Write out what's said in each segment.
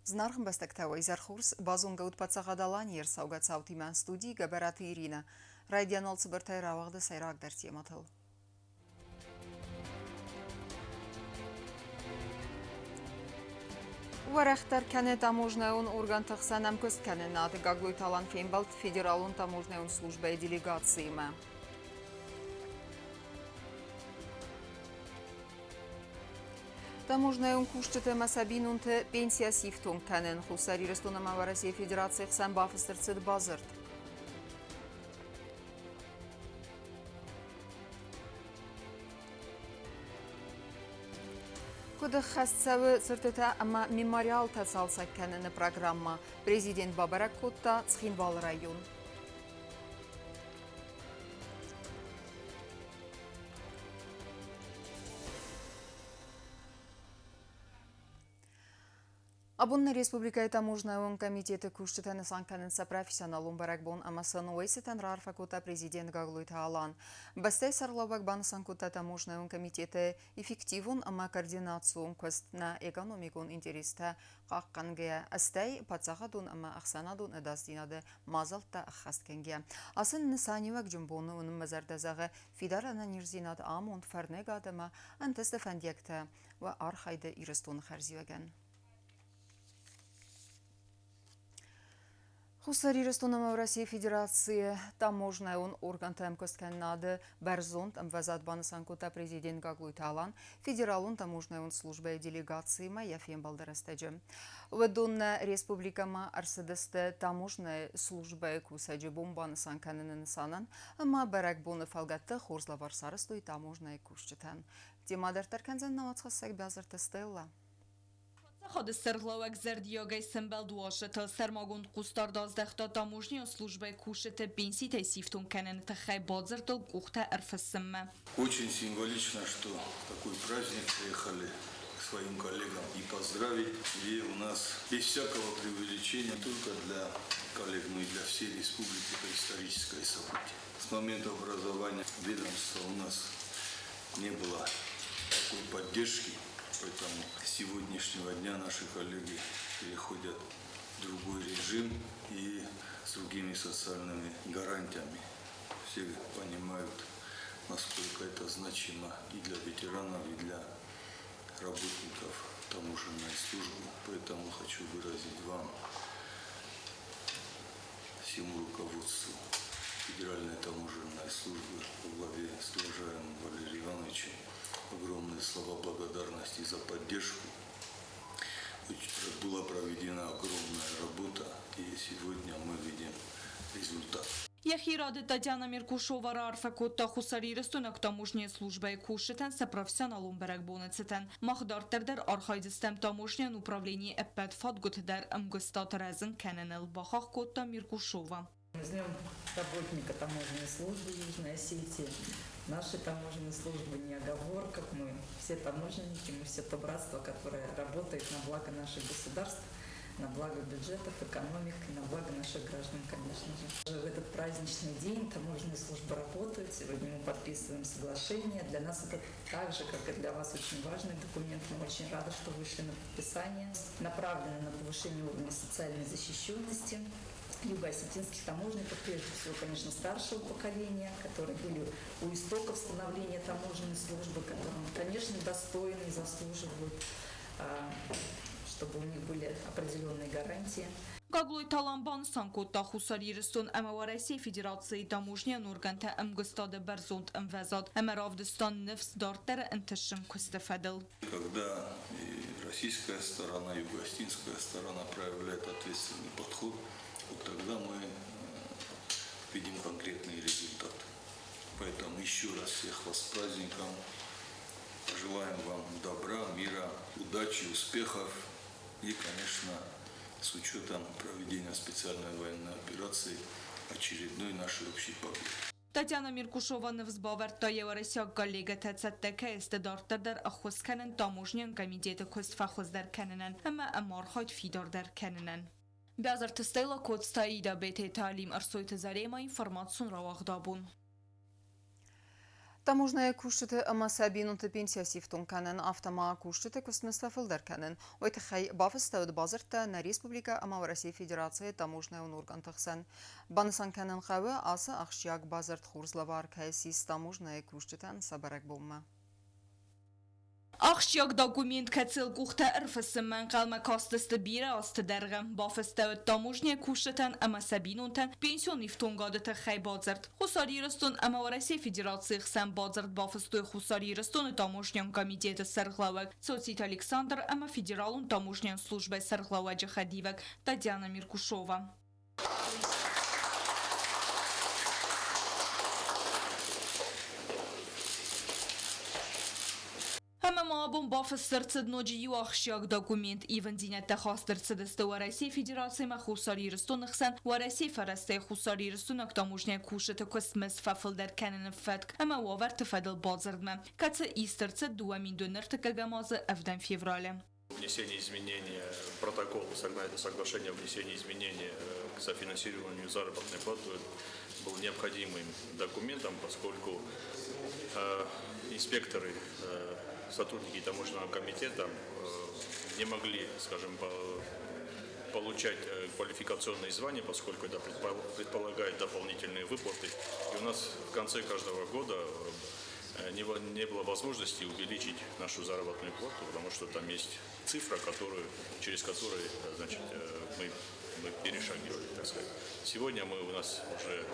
Зынаргъ ӕмбӕстӕгтӕ, уӕ изӕр хорз! Базонгӕ ут Паддзахад Аланийы ӕрцӕугӕ цаутимӕ студийы Гӕбӕраты Иринӕ. Райдиан алцыбыртӕй рауагъды сӕйрагдӕр темӕтыл. Уӕрӕхдӕр кӕны таможнӕйон органты хсӕн ӕмкуысткӕнынады Гаглойты Алан фембӕлд Федералон таможнӕйон службӕйы делегациимӕ. Таможнӕйон кусджыты ӕмӕ сӕ бинонты пенсийӕ сифтонг кӕнын Хуссар Ирыстон ӕмӕ Уӕрӕсейы Федерацийы хсӕн бафыст ӕрцыд бадзырд. Куыд ӕххӕст цӕуы цыртытӕ ӕмӕ мемориалтӕ цалцӕг кӕныны программӕ, президент бабӕрӕг кодта Цхинвалы район. Абон нӕ республикӕйы таможнӕйон комитеты кусджытӕ нысан кӕнынц сӕ профессионалон бӕрӕгбон ӕмӕ сӕ ногӕй цытӕн раарфӕ кодта президент Гаглойты Алан. Бӕстӕйы сӕргълӕууӕг банысан кодта таможнӕйон комитеты эффективон ӕмӕ координацион куыст нӕ экономикон интерестӕ хъахъхъӕнгӕйӕ, стӕй паддзахадон ӕмӕ ӕхсӕнадон ӕдасдзинады мадзӕлттӕ ӕххӕст кӕнгӕйӕ. Ацы нысаниуӕгджын боны уын мӕ зӕрдӕ зӕгъы фидар ӕнӕниздзинад, амонд, фӕрныгад ӕмӕ ӕнтысты фӕндиӕгтӕ уӕ архайды Ирыстоны хӕрзиуӕгӕн. Хуссар Ирыстон ӕмӕ Уӕрӕсейы Федерацийы таможнӕйон органты ӕмкуысткӕнынады бӕрзонд ӕмвӕзад банысан кодта президент Гаглойты Алан Федералон таможнӕйон службӕйы делегациимӕ йӕ фембӕлды рӕстӕджы. Уыдон нӕ республикӕмӕ ӕрцыдысты таможнӕйы службӕйы кусӕджы бон банысан кӕныны нысанӕн ӕмӕ бӕрӕгбоны фӕлгӕтты хорз лӕвар сарӕзтой таможнӕйы кусджытӕн. Темӕ дарддӕр кӕндзӕн нӕ уацхӕссӕг Бязырты Стеллӕ. Паддзахады сӕргълӕууӕг зӕрдиагӕй сӕмбӕлд уазджытыл, сӕрмагонд хъусдард аздӕхта таможнийон службӕйы кусджыты пенситӕй сифтонг кӕныны тыххӕй бадзырдыл къухтӕ ӕрфыссынмӕ. Очень символично, что такой праздник приехали к своим коллегам и поздравить. И у нас без всякого преувеличения только для коллег, но и для всей республики это историческое событие. С момента образования ведомства у нас не было такой поддержки. Поэтому с сегодняшнего дня наши коллеги переходят в другой режим и с другими социальными гарантиями. Все понимают, насколько это значимо и для ветеранов, и для работников таможенной службы. Поэтому хочу выразить вам, всему руководству Федеральной таможенной службы во главе с уважаемым Валерием Ивановичем огромные слова благодарности за поддержку. Была проведена огромная работа, и сегодня мы видим результат. Йӕхи рады Татьяна Меркушова раарфӕ кодта хуссарирыстойнаг таможнийы службӕйы кусджытӕн сӕ профессионалон бӕрӕгбоны цытӕн. Мах дарддӕр дӕр архайдзыстӕм таможнийӕн управленийы ӕппӕт фадгуыты дӕр ӕмгуыстад рӕзын кӕныныл, бахахх кодта Меркушова. С днем работника таможенной службы Южной Осетии. Нашей таможенной службы не оговорка, мы все таможенники, мы все то братство, которое работает на благо наших государств, на благо бюджетов, экономик и на благо наших граждан, конечно же. В этот праздничный день таможенные службы работают. Сегодня мы подписываем соглашение. Для нас это так же, как и для вас, очень важный документ. Мы очень рады, что вышли на подписание. Направлено на повышение уровня социальной защищенности юго-осетинских таможенников, прежде всего, конечно, старшего поколения, которые были у истоков становления таможенной службы, которым, конечно, достойны и заслуживают, чтобы у них были определенные гарантии. Гаглойты Алан банысан кодта Хуссар Ирыстон ӕмӕ Уӕрӕсейы Федерацийы таможнийӕн органтӕ ӕмгуыстады бӕрзонд ӕмвӕзад ӕмӕ равдыста ныфс дарддӕры ӕнтыстджын куысты фӕдыл. Когда и российская сторона, и юго-осетинская сторона проявляет ответственный подход, вот тогда мы видим конкретный результат. Поэтому еще раз всех вас с праздником. Желаем вам добра, мира, удачи, успехов и, конечно, с учетом проведения специальной военной операции очередной нашей общей победы. Татьяна Меркушова ныфс бавӕрдта йӕ уӕрӕсейаг коллегӕтӕ цӕттӕ кӕй сты дарддӕр дӕр ӕххуыс кӕнын таможнийон комитеты куыст фӕхуыздӕр кӕнынӕн ӕмӕ ӕмархайд фидардӕр кӕнынӕн. Бязырты Стелла Коцты Аида, Бететы Алим, Ӕрсойты Зарема, информацион рауагъд абон. Таможнӕйы кусджыты ӕмӕ сӕ бинонты пенсийӕ сифтонг кӕнын, афтӕ ма кусджыты куыстмыздтӕ фылдӕр кӕнын. Уый тыххӕй бафыстӕуыд бадзырдтӕ нӕ республикӕ ӕмӕ Уӕрӕсейы Федерацийы таможнӕйон органты хсӕн. Банысан кӕнын хъӕуы, ацы ахсджиаг бадзырд хорз лӕвар кӕй ссис таможнӕйы кусджытӕн сӕ бӕрӕгбонмӕ. Ахсджиаг документ, кӕцыйыл къухтӕ ӕрфыссынмӕ ӕнхъӕлмӕ кастысты бирӕ азты дӕргъы, бафыстӕуыд таможнӕйы кусджытӕн ӕмӕ сӕ бинонтӕн пенсион ифтонгады тыххӕй бадзырд. Хуссар Ирыстон ӕмӕ Уӕрӕсейы Федерацийы хсӕн бадзырд бафыстой Хуссар Ирыстоны таможнӕйон комитеты сӕргълӕууӕг Цоциты Александр ӕмӕ Федералон таможнӕйон службӕйы сӕргълӕууӕджы хӕдивӕг Татьяна Меркушова. Ӕмӕ ма абон бафыст ӕрцыд ноджы иу ахсджиаг документ. Ивындзинӕдтӕ хаст ӕрцыдысты Уӕрӕсейы Федерацимӕ Хуссар Ирыстоны хсӕн Уӕрӕсейы фӕрӕзтӕй Хуссар Ирыстойнаг таможнӕйы кусджыты куыстмызд фӕфылдӕр кӕныны фӕтк ӕмӕ уавӕрты фӕдыл бадзырдмӕ, кӕцы ист ӕрцыд 2000 ӕртыккӕгӕм азы ӕвдӕм февралы. Внесение изменения, протокол соглашения о внесении изменений к софинансированию заработной платы был необходимым документом, поскольку инспекторы, сотрудники таможенного комитета не могли, скажем, получать квалификационные звания, поскольку это предполагает дополнительные выплаты. И у нас в конце каждого года не было возможности увеличить нашу заработную плату, потому что там есть цифра, через которую, значит, мы перешагивали, так сказать. Сегодня у нас уже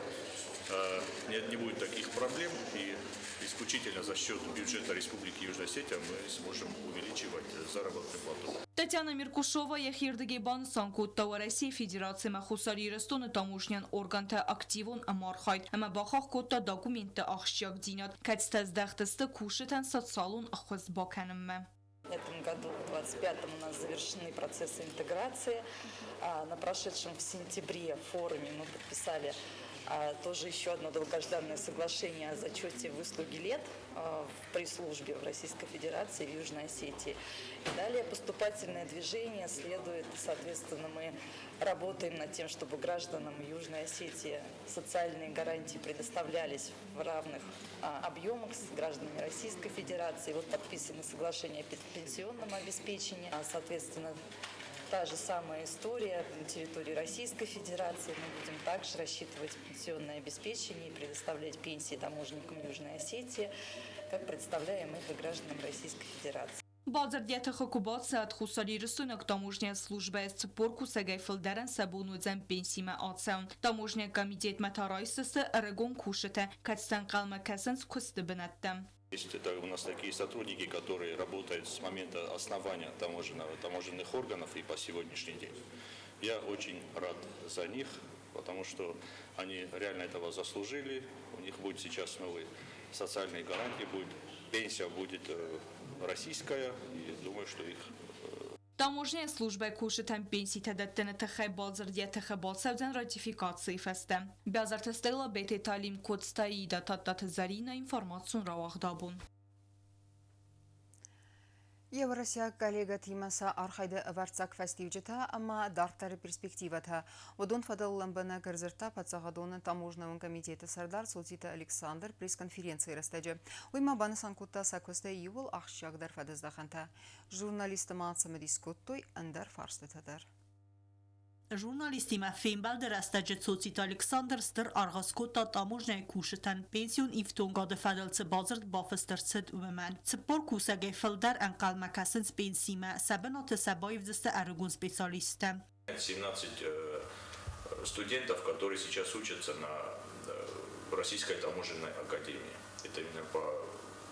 не будет таких проблем, и исключительно за счет бюджета Республики Южная Осетия мы сможем увеличивать заработную плату. Татьяна Меркушова йӕхирдыгӕй банысан кодта Уӕрӕсейы Федерацимӕ Хуссар Ирыстоны таможнӕйон органты активон ӕмархайд ӕмӕ бахахх кодта документты ахсджиагдзинад, кӕцытӕ здӕхт сты кусджытӕн социалон ӕххуыс бакӕнынмӕ. В этом году, в 25-м, у нас завершены процессы интеграции. На прошедшем в сентябре форуме мы подписали тоже еще одно долгожданное соглашение о зачете выслуги лет в пресс-службе в Российской Федерации в Южной Осетии. И далее поступательное движение следует, соответственно, мы работаем над тем, чтобы гражданам Южной Осетии социальные гарантии предоставлялись в равных объемах с гражданами Российской Федерации. Вот подписано соглашение о пенсионном обеспечении, соответственно, та же самая история на территории Российской Федерации. Мы будем также рассчитывать пенсионное обеспечение и предоставлять пенсии таможенникам Южной Осетии, как представляем их и гражданам Российской Федерации. Бадзырд йӕ тыхы куы бацӕуӕд, Хуссар Ирыстойнаг таможнӕйы службӕйы 40 кусӕгӕй фылдӕрӕн сӕ бон уыдзӕн пенсимӕ ацӕуын. Таможнӕйы комитетмӕ та райсдзысты ӕрыгон кусджытӕ, кӕцытӕ ӕнхъӕлмӕ кӕсынц куысты бынӕттӕм. Есть это у нас такие сотрудники, которые работают с момента основания таможенных органов и по сегодняшний день. Я очень рад за них, потому что они реально этого заслужили. У них будет сейчас новые социальные гарантии, будет пенсия будет российская, и думаю, что их Таможнӕйы службӕйы кусджытӕн пенситӕ дӕттыны тыххӕй бадзырд йӕ тыхы бацӕудзӕн ратификацийы фӕстӕ. Бязарты Стелла, Бететы Алим, Коцты Аида, Тадтаты Зарина, информацион рауагъд «Абон». Йӕ уӕрӕсейаг коллегӕтимӕ сӕ архайды ӕвӕрццаг фӕстиуджытӕ ӕмӕ дарддӕры перспективӕтӕ. Уыдон фӕдыл лӕмбынӕг ӕрдзырдта паддзахадон таможнӕйон комитеты сӕрдар Цоциты Александр пресс-конференцийы рӕстӕджы. Уый ма банысан кодта сӕ куыстӕй иууыл ахсджиагдӕр фӕдыздӕхӕнтӕ. Журналистты ма цымыдис кодтой ӕндӕр фарстытӕ дӕр. Журналисттимӕ фембӕлды рӕстӕджы Цоциты Александр стыр аргъ скодта таможнӕйы кусджытӕн пенсион ифтонгады фӕдыл цы бадзырд бафыст ӕрцыд, уымӕн. 40 кусӕгӕй фылдӕр ӕнхъӕлмӕ кӕсынц пенсимӕ, сӕ бынаты сӕ баивдзысты ӕрыгон специалисттӕ. 17 студентов, которые сейчас учатся на Российской таможенной академии. Это именно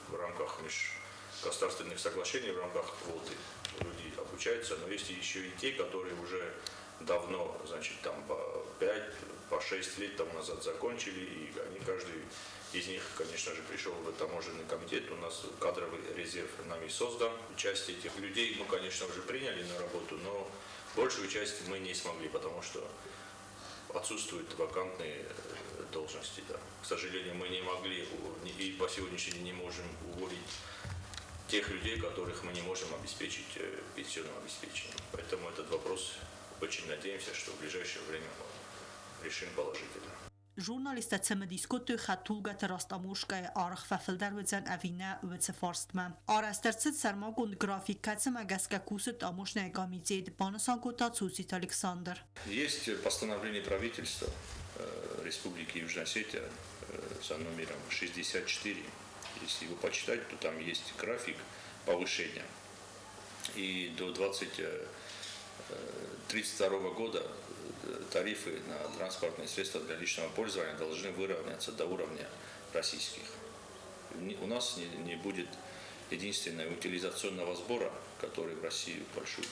в рамках межгосударственных соглашений, в рамках квоты люди обучаются. Но есть еще и те, которые уже давно, значит, там по 5, по 6 лет тому назад закончили, и они, каждый из них, конечно же, пришел в таможенный комитет. У нас кадровый резерв нами создан. Часть этих людей мы, конечно, уже приняли на работу, но большую часть мы не смогли, потому что отсутствуют вакантные должности. Да. К сожалению, мы не могли и по сегодняшний день не можем уволить тех людей, которых мы не можем обеспечить пенсионным обеспечением. Поэтому этот вопрос, очень надеемся, что в ближайшее время мы решим положительно. Журналисттӕ цымыдис кодтой хӕдтулгӕты растаможкӕйы аргъ фӕфылдӕр уыдзӕн ӕви нӕ, уыцы фарстмӕ. Арӕзт ӕрцыд сӕрмагонд график, кӕцымӕ гӕсгӕ кусы таможнӕйы комитет, банысан кодта Цоциты Александр. Есть постановление правительства Республики Южная Осетия за номером 64. Если его почитать, то там есть график повышения. И до 2032 года тарифы на транспортные средства для личного пользования должны выровняться до уровня российских. У нас не будет единственного утилизационного сбора, который в России большую,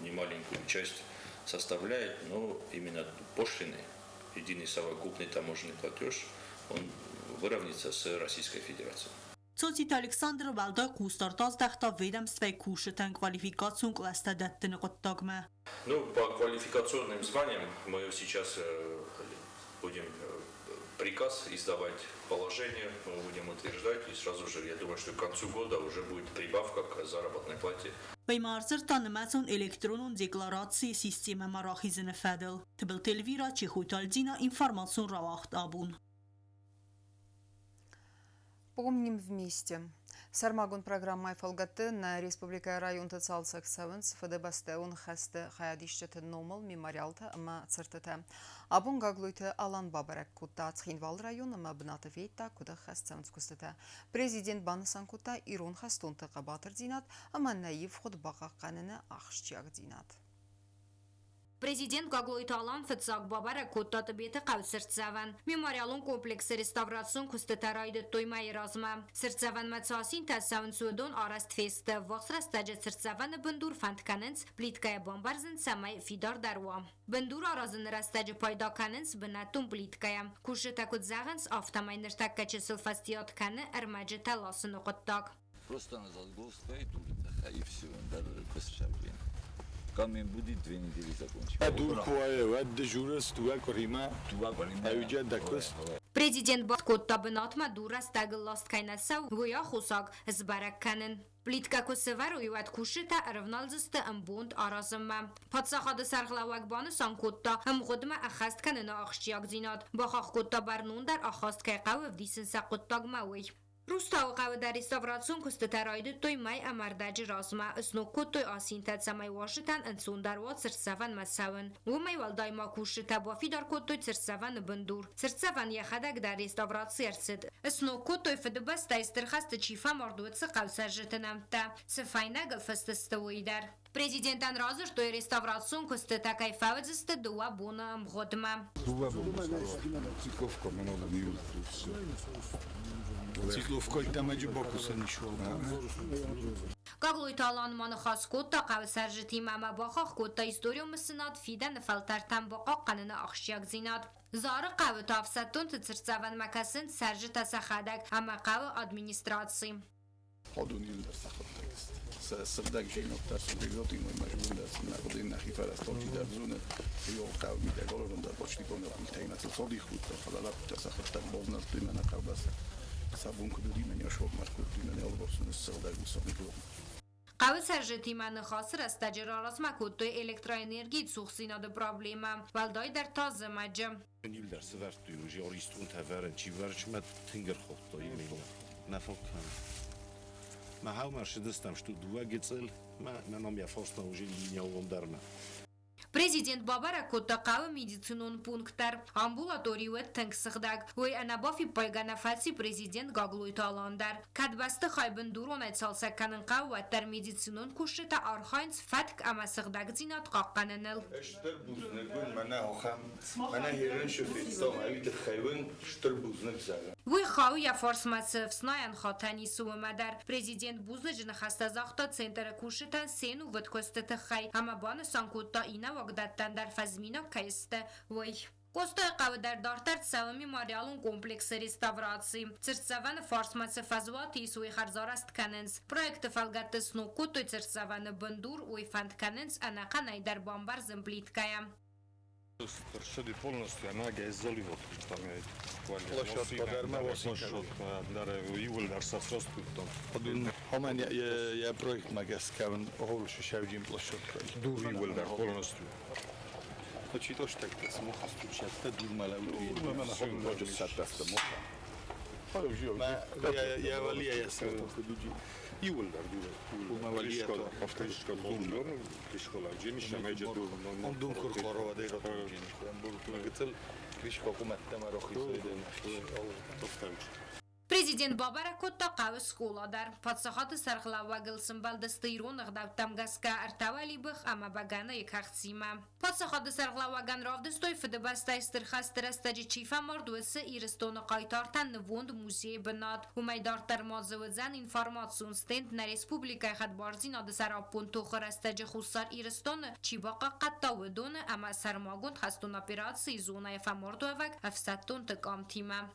немаленькую часть составляет, но именно пошлины, единый совокупный таможенный платеж, он выровняется с Российской Федерацией. Цоциты Александр уӕлдай хъусдард аздӕхта ведомствӕйы кусджытӕн квалификацион кълӕстӕ дӕттыны хъуыддагмӕ. Ну, по квалификационным званиям мы сейчас будем приказ издавать, положение мы будем утверждать, и сразу же, я думаю, что к концу года уже будет прибавка к заработной плате. Уый ма ӕрдзырдта нымӕцон электронон декларацийы системӕмӕ рахизыны фӕдыл. Тыбылты Эльвира, Чехойты Альдина, информацион рауагъд Абон. Помним вместе. Сӕрмагонд программӕйы фӕлгӕтты нӕ республикӕйы районты цалцӕг цӕуынц Фыдыбӕстӕйон хӕсты хайадисджыты номыл мемориалтӕ ӕмӕ цыртытӕ. Абон Гаглойты Алан бабӕрӕг кодта Цхинвалы район ӕмӕ бынаты федта, куыд ӕххӕст цӕуынц куыстытӕ. Президент банысан кодта ирон хӕстонты хъӕбатырдзинад ӕмӕ нӕ ивгъуыд бахъахъхъӕныны ахсджиагдзинад. Президент Гаглойты Алан фыццаг бабӕрӕг кодта Тъбеты хъӕуы цыртдзӕвӕн. Мемориалон комплексы реставрацион куыстытӕ райдыдтой мӕйы размӕ. Цыртдзӕвӕнмӕ цы асинтӕ цӕуынц, уыдон арӕзт фесты. Ӕввахс рӕстӕджы цыртдзӕвӕны бындур фӕнд кӕнынц плиткӕйӕ бамбӕрзын, цӕмӕй фидардӕр уа. Бындур аразыны рӕстӕджы пайда кӕнынц бынӕттон плиткӕйӕ. Кусджытӕ куыд зӕгъынц, афтӕмӕй ныртӕккӕ чысыл фӕстиат кӕны ӕрмӕджытӕ ласыны хъуыддаг. Просто она Золгоская дуртаха и все, даже косшавлин. Камен будет 2 недели закончим. Дур куы уайы, уӕд дежурӕс 2 къуыримӕ. 2 къуыримӕ. Ӕвиджа дӕ куыст. Президент бакодта бынатмӕ дур рӕстӕгыл ласт кӕй нӕ цӕуы, уый аххосаг сбӕрӕг кӕнын. Плиткӕ куы сӕвӕрой, уӕд кусджытӕ ӕрӕвналдзысты ӕмбонд аразынмӕ. Паддзахады сӕргълӕууӕг банысан кодта ӕмгъуыдмӕ ӕххӕст кӕныны ахсджиагдзинад. Бахахх кодта бӕрнондӕр ахаст кӕй хъӕуы ӕвдисын сӕ хъуыддагмӕ, уый. Рустауы хъӕуы дӕр реставрацион куыстытӕ райдыдтой мӕй ӕмӕ ӕрдӕджы размӕ. Сног кодтой асинтӕ, цӕмӕй уазджытӕн ӕнцондӕр уа цыртдзӕвӕнмӕ цӕуын. Уымӕй уӕлдай ма кусджытӕ бафидар кодтой цыртдзӕвӕны бындур. Цыртдзӕвӕн йӕхӕдӕг дӕр реставраци ӕрцыд. Сног кодтой, Фыдыбӕстӕйы Стыр хӕсты чи фӕмард, уыцы хъӕуцӕрджыты нӕмттӕ цы фӕйнӕгыл фыст сты, уый дӕр. Президентӕн радзырдтой, реставрацион куыстытӕ кӕй фӕуыдзысты 2 боны ӕмгъуыдмӕ. 2 боны. Цикловка много Цикловка тамаджы бакусан ишвал. Гаглойты Алан ма ныхас кодта хъӕуы цӕрджытимӕ ӕмӕ бахахх кодта историон мысынад фидӕны фӕлтӕртӕн бахъахъхъӕныны ахсджиагдзинад. Зары хъӕуы та ӕфсӕддонты цыртдзӕвӕнмӕ кӕсынц цӕрджытӕ сӕхӕдӕг ӕмӕ хъӕуы администраци. Ходун илдер сахаттекст. Сыгъдӕгдзинад сыгъдӕгдзинад мажбур нӕхи фӕрӕзтон зуны йо хъӕу мидӕг олорондар почти полный цодих фӕлӕ сахаттаг бознат именно хъӕубӕстӕ. Сабун куыд уыди, мӕн йӕ март куыд уыди, мӕн алыварсон сыгъдӕг у сыгъдӕг. Хъӕуы цӕрджытимӕ ныхасы рӕстӕджы раразмӕ кодтой электроэнергийы цухдзинады проблемӕ, уӕлдайдӕр та зымӕджы. Илдер сывӕрдтой уже ористунтӕ вӕрын чи вӕрчмӕ тынг ӕрхордтой мӕ фоккан. Мӕ хаумӕ ссыдыстӕм сту дыууӕ гыццыл, мӕ мӕ нам йӕ фарсмӕ уже линия дӕр. Президент бабӕрӕг кодта хъӕуы медицинон пункт дӕр. Амбулатори уыд тынг сыгъдӕг. Уый ӕнӕбафиппайгӕ нӕ фӕци президент Гаглойты Алан дӕр. Кӕд бӕстыхай бындуронӕй цалцӕг кӕнын хъӕуы, уӕддӕр медицинон кусджытӕ архайынц фӕтк ӕмӕ сыгъдӕгдзинад хъахъхъӕныныл. Стыр бузныг уын, мӕнӕ ахӕм, мӕнӕ херын федтам, ӕви тыххӕй уын стыр бузныг зӕгъын. Уый хауы, йӕ фарсмӕ цы ӕфснайӕн хатӕн ис, уымӕ дӕр. Президент бузныджы ныхӕстӕ загъта центры кусджытӕн се нувыд куысты тыххӕй ӕмӕ банысан кодта, иннӕ уагдӕттӕн дӕр фӕзминаг кӕй сты, уый. Къостайы хъӕуы дӕр дарддӕр цӕуы мемориалон комплексы реставраци. Цыртдзӕвӕны фарсмӕ цы фӕзуат ис, уый хӕрзарӕзт кӕнынц. Проекты фӕлгӕтты сног кодтой цыртдзӕвӕны бындур, уый фӕнд кӕнынц ӕнӕхъӕнӕй дӕр бамбӕрзын плиткӕйӕ. Ршеди полностью ӕмӕ заливот Площадка дӕр ма Площадка дӕр иууылдӕр сӕ сраст кодтам. Хамен йӕ проектмӕ гӕсгӕ холшы шӕвджин площадка. Дур иууылдӕр полностью. Президент бабӕрӕг кодта хъӕуы скъола дӕр. Паддзахады сӕргълӕууӕгыл сымбӕлдысты ирон ӕгъдӕуттӕм гӕсгӕ ӕртӕ уӕлибых ӕмӕ бӕгӕныйы кӕхцимӕ. Паддзахады сӕргълӕууӕгӕн равдыстой, Фыдыбӕстӕйы Стыр хӕсты рӕстӕджы чи фӕмард, уыцы Ирыстоны хъайтартӕн нывонд музейы бынат. Уымӕй дарддӕр ма дзы уыдзӕн информацион стенд нӕ республикӕйы хӕдбардзинады сӕраппонд тохы рӕстӕджы Хуссар Ирыстоны чи бахъахъхъӕдта, уыдоны ӕмӕ сӕрмагонд хӕстон операцийы зонӕйы фӕмардуӕвӕг ӕфсӕддонты къамтимӕ.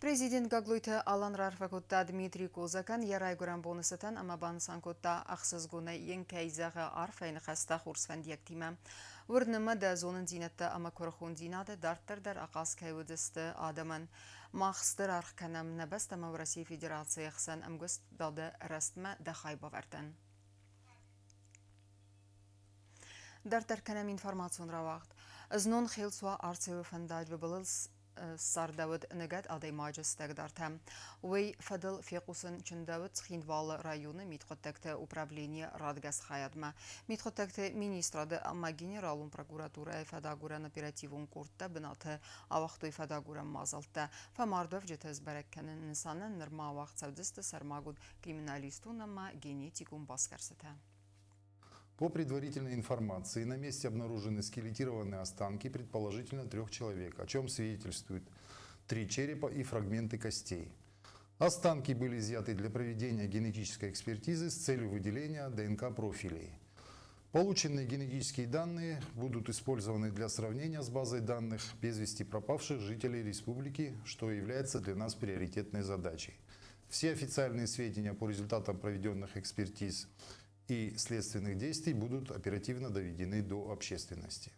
Президент Гаглойты Алан раарфӕ кодта Дмитрий Козакӕн йӕ райгуырӕн боны цытӕн ӕмӕ банысан кодта ӕхсызгонӕй йын кӕй зӕгъы арфӕйы ныхӕстӕ хорз фӕндиӕгтимӕ. Уырны мӕ, дӕ зонындзинӕдтӕ ӕмӕ куырыхондзинады дарддӕр дӕр ахъаз кӕй уыдысты адӕмӕн. Мах стыр аргъ кӕнӕм нӕ бӕстӕмӕ Уӕрӕсейы Федерацийы ӕхсӕн ӕмгуыстады рӕзтмӕ дӕ хайбавӕрдӕн. Дарддӕр кӕнӕм информацион рауагъд. Знон Хелцуа Арцеуы фӕндаджы былыл ссардӕуыд ныгӕд адӕймаджы стӕгдартӕ. Уый фӕдыл фехъусын чындӕуыд Цхинвалы районы мидхъуыддӕгты управленийы радгӕс хайадмӕ. Мидхъуыддӕгты министрады ӕмӕ генералон прокуратурӕйы фӕдагурӕн оперативон къордтӕ бынаты ауагътой фӕдагурӕн мадзӕлттӕ. Фӕмардуӕвджыты сбӕрӕг кӕныны нысанӕн нырма уагъд цӕудзысты сӕрмагонд криминалистон ӕмӕ генетикон басгӕрстытӕ. По предварительной информации, на месте обнаружены скелетированные останки, предположительно, трех человек, о чем свидетельствуют три черепа и фрагменты костей. Останки были изъяты для проведения генетической экспертизы с целью выделения ДНК-профилей. Полученные генетические данные будут использованы для сравнения с базой данных без вести пропавших жителей республики, что является для нас приоритетной задачей. Все официальные сведения по результатам проведенных экспертиз и следственных действий будут оперативно доведены до общественности.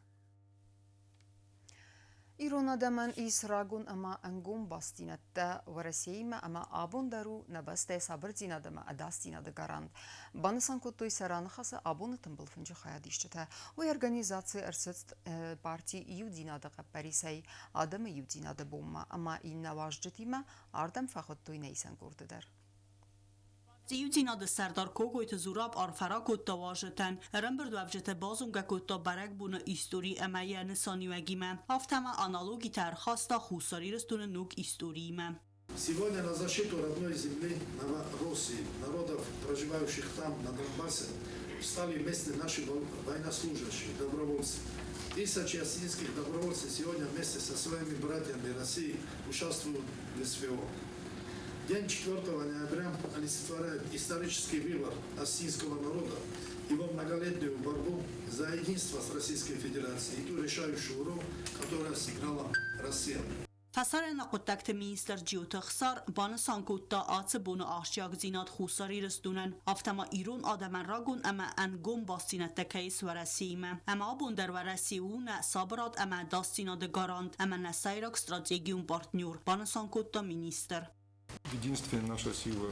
Ирон адӕмӕн ис рагон ӕмӕ ӕнгом бастдзинӕдтӕ Уӕрӕсеимӕ ӕмӕ абон дӕр у нӕ бӕстӕйы сабырдзинад ӕмӕ ӕдасдзинады гарант. Банысан кодтой сӕ раныхасы абоны тымбыл фынджы хайадисджытӕ. Уый организаци ӕрцыд парти Иудзинады хъӕппӕрисӕй адӕмы иудзинады бонмӕ ӕмӕ иннӕ уазджытимӕ ардӕм фӕхуыдтой нӕ исӕн къорды дӕр. Иудзинады сӕрдар Кокойты Зураб арфӕ ракодта уазджытӕн, ӕрӕмбырдуӕвджыты базонгӕ кодта бӕрӕгбоны истори ӕмӕ йӕ нысаниуӕгимӕ, афтӕ ма аналогитӕ ӕрхаста Хуссар Ирыстоны ног историимӕ. Сегодня на защиту родной земли Новороссии, народов, проживающих там, на Донбассе, встали вместе наши военнослужащие, добровольцы. Тысячи осетинских добровольцев сегодня вместе со своими братьями России участвуют в СВО. День 4 ноября олицетворяет исторический выбор осетинского народа, его многолетнюю борьбу за единство с Российской Федерацией и ту решающую роль, которую сыграла Россия. Фӕсарӕйнаг хъуыддӕгты министр Джиоты Ӕхсар банысан кодта ацы боны ахсджиагдзинад Хуссар Ирыстонӕн, афтӕ ма ирон адӕмӕн рагон ӕмӕ ӕнгом бастдзинӕдтӕ кӕй ис Уӕрӕсеимӕ. Ӕмӕ абон дӕр Уӕрӕсе у нӕ сабырад ӕмӕ ӕдасдзинады гарант ӕмӕ нӕ сӕйраг стратегион партнер, банысан кодта министр. В единстве наша сила.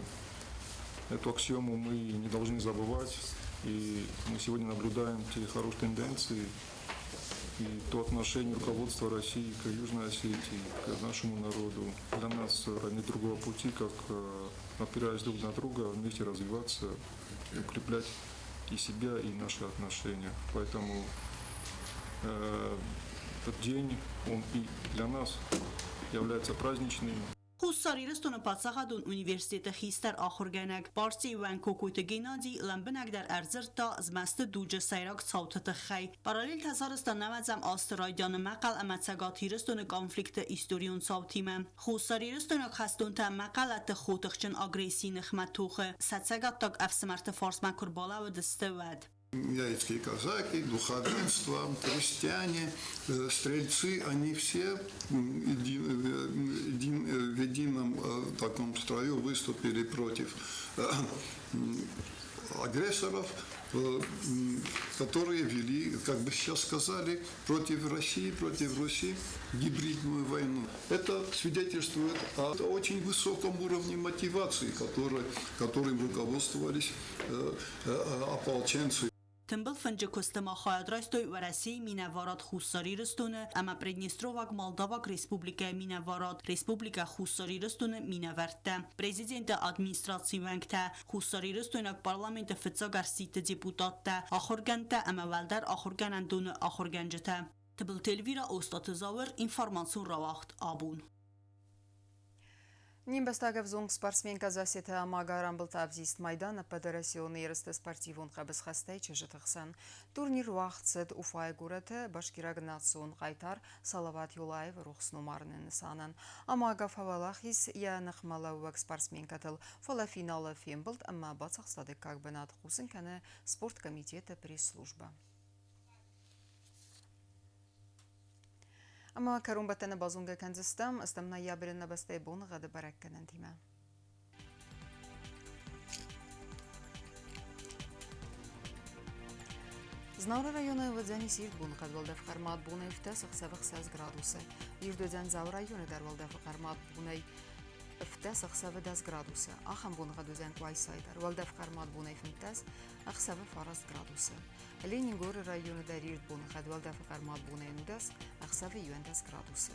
Эту аксиому мы не должны забывать. И мы сегодня наблюдаем те хорошие тенденции и то отношение руководства России к Южной Осетии, к нашему народу. Для нас нет другого пути, как, опираясь друг на друга, вместе развиваться, укреплять и себя, и наши отношения. Поэтому этот день, он и для нас является праздничным. Хуссар Ирыстоны паддзахадон университеты хистӕр ахуыргӕнӕг, партийы уӕнг Кокойты Геннадий лӕмбынӕгдӕр ӕрдзырдта змӕсты дуджы сӕйраг цауты тыххӕй. Параллельтӕ сарӕзта нӕуӕдзӕм азты райдианы Мӕхъӕл ӕмӕ Цӕгат Ирыстоны конфликты историон цаутимӕ. Хуссарирыстойнаг хӕстонтӕ мӕхъӕлӕтты хотыхджын агрессийы ныхмӕ тохы сӕ цӕгаттаг ӕфсымӕрты фарсмӕ куы рбалӕууыдысты, уӕд. Яицкие казаки, духовенство, крестьяне, стрельцы, они все в едином таком строю выступили против агрессоров, которые вели, как бы сейчас сказали, против России, против Руси гибридную войну. Это свидетельствует о очень высоком уровне мотивации, которым руководствовались ополченцы. Тымбыл фынджы куысты ма хайад райстой Уӕрӕсейы минӕварад Хуссар Ирыстоны ӕмӕ Приднестроваг Молдаваг Республикӕйы минӕварад, Республикӕ Хуссар Ирыстоны минӕвӕрттӕ, Президенты администрацийы уӕнгтӕ, хуссарирыстойнаг парламенты фыццаг ӕрсидты депутаттӕ, ахуыргӕндтӕ ӕмӕ уӕлдӕр ахуыргӕнӕндоны ахуыргӕнджытӕ. Тыбылты Эльвира, Остъаты Зауыр, информацион рауагъд «Абон». Не мбӕстаг ӕвзонг спортсменкӕ Зассеты Амага рамбылдта ӕвзист майдан ӕппӕтуӕрӕсеон ерысты спортивон хъӕбысхӕстӕй чызджыты хсӕн. Турнир уагъд цыд Уфайы горӕты башкираг национ хъайтар Салават Юлаевы рухс номарыны нысанӕн. Амага фӕуӕлахиз йӕ ныхмӕлӕууӕг спортсменкӕтыл, фӕлӕ финалы фембылд ӕмӕ бацахста дыккаг бынат, хъусын кӕны спорткомитеты пресс-службӕ. Ӕмӕ кӕронбӕттӕны базонгӕ кӕндзыстӕм, стӕм ноябры нӕ бӕстӕйы боныгъӕды бӕрӕггӕнӕнтимӕ. Знауыры районы уыдзӕнис ирд боныхъӕд уӕлдӕф хъӕрмад бонӕй 15 ӕхсӕвы 6 градусы. Ирд уыдзӕн Дзауы районы дӕр уӕлдӕфы хъӕрмад бонӕй 15 ӕхсӕвы 10 градусы. Ахӕм боныгъӕд уыдзӕн Къуайсайы дӕр. Уӕлдӕф хъӕрмад бонӕй 15 ӕхсӕвы 9 градусы. Ленингоры районы дӕр ирд боныхъӕд уӕлдӕфы хъӕрмад бонӕй 19, ӕхсӕвы 11 градусы.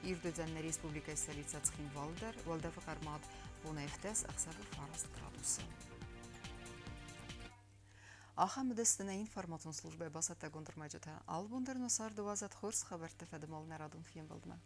Ирд уыдзӕн нӕ республикӕйы столицӕ Цхинвалы дӕр, уӕлдӕфы хъӕрмад бонӕй 15, ӕхсӕвы 9 градусы. Ахӕм уыдысты нӕ информацион службӕйы бацӕттӕгонд ӕрмӕджытӕ. Алы бон дӕр нӕ царды уадзӕд хорз хабӕртты фӕдыл нӕ радон фембӕлдмӕ.